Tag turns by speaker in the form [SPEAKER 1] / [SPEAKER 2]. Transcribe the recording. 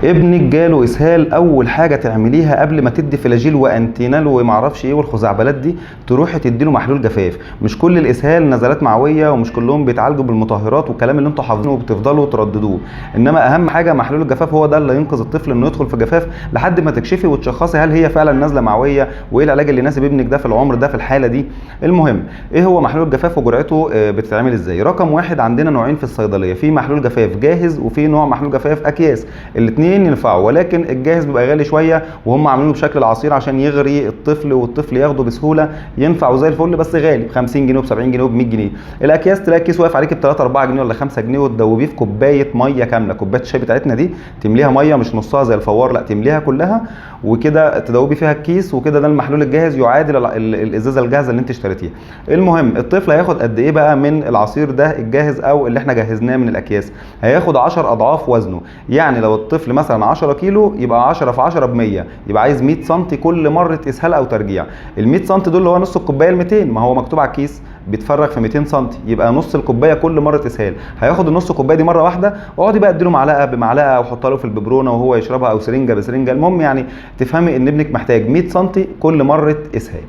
[SPEAKER 1] ابنك جاله اسهال، اول حاجة تعمليها قبل ما تدي فلاجيل وانتينال ومعرفش ايه والخزعبلات دي، تروحي تدي له محلول جفاف. مش كل الاسهال نزلات معويه، ومش كلهم بيتعالجوا بالمطهرات والكلام اللي انتوا حافظينه وبتفضلوا ترددوه. انما اهم حاجة محلول الجفاف، هو ده اللي ينقذ الطفل انه يدخل في جفاف لحد ما تكشفي وتشخصي هل هي فعلا نازله معويه، وايه العلاج اللي يناسب ابنك ده في العمر ده في الحالة دي. المهم ايه هو محلول الجفاف وجرعته بتتعمل ازاي؟ رقم واحد، عندنا نوعين في الصيدلية، في محلول جفاف جاهز وفي نوع محلول جفاف اكياس. الاثنين ينفعوا، ولكن الجاهز بيبقى غالي شوية، وهم عاملينه بشكل العصير عشان يغري الطفل والطفل ياخده بسهولة. ينفع وزي الفل، بس غالي ب 50 جنيه وب 70 جنيه وب 100 جنيه. الاكياس تلاقي الكيس واقف عليك ب 3 4 جنيه ولا 5 جنيه، وتدوبيه في كوباية مية كاملة، كوباية الشاي بتاعتنا دي تمليها مية، مش نصها زي الفوار، لا تمليها كلها وكده تدوبي فيها الكيس وكده. ده المحلول الجاهز يعادل الازازه الجاهزة اللي انت اشتريتيها. المهم الطفل هياخد قد ايه بقى من العصير ده الجاهز او اللي احنا جهزناه من الاكياس؟ هياخد 10 اضعاف وزنه. يعني لو الطفل مثلا 10 كيلو يبقى 10 في 10 ب 100، يبقى عايز 100 سم كل مرة اسهال او ترجيع. ال 100 سم دول اللي هو نص الكوباية ال 200، ما هو مكتوب على الكيس بيتفرغ في 200 سم، يبقى نص الكوباية كل مرة اسهال. هياخد النص كوباية دي مرة واحدة، اقعدي بقى اديله معلقه بمعلقه او حطها له في الببرونه وهو يشربها، او سرنجه بسرنجه. المهم يعني تفهمي ان ابنك محتاج 100 سم كل مرة اسهال.